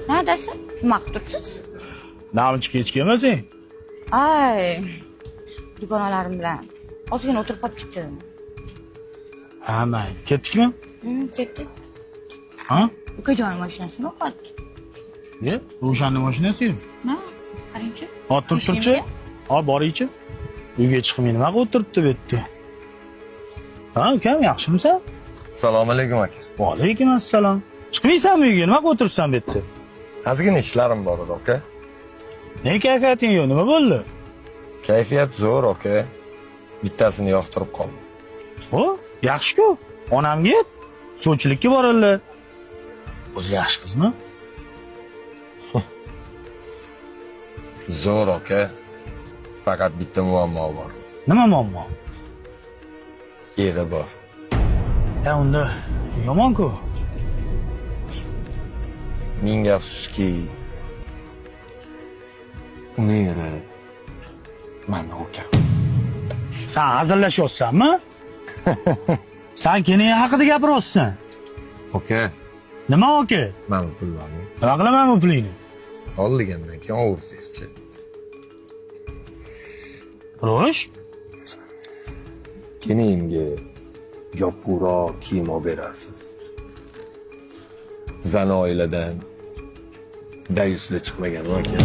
Ha, adasi, nima qilib turibsiz? Namchi kech kelmasang. Ay, dugonalarim bilan ozgina o'tirib qolib ketdim. Ha, mayli. Ketdikmi? Ketdik. Ha? Ukajonim mashinasini yo'qotdi. E, Rushanning mashinasi. Ha, qarangchi. Hop, turib turchi. Hop, boringchi. Uyga chiqmay nima qilib o'tiribdi bu yerda? Ha, ukam, yaxshimisan? Assalomu alaykum, aka. Va alaykum assalom. Chiqmaysanmi uyga? Nima qilib o'tiribsan bu yerda? Ozgina ishlarim bor edi, aka. Ne kayfiyating yo'q? Nima bo'ldi? Kayfiyat zo'r, aka. Bittasini yoqtirib qoldim. O, yaxshi-ku. Onamga ayt. Sovchilikka boradilar. O'zi yaxshi qizmi? Zo'r, aka. Faqat bitta muammo bor. Nima muammo? Eri bor. Ya unda yomon-ku. Ming afsuski, uni eri mani ukam. San hazillashyapsanmi? San keling haqida gapiryapsan. Aka, Nima, aka? mana pullarni. Nima qilaman bu pulingni? Ol degandan keyin ovursangiz-chi. Ro'sh? Kelinimga yopiqroq kiyim olib berarsiz. Bizani oiladan dayusli chiqmagan, aka.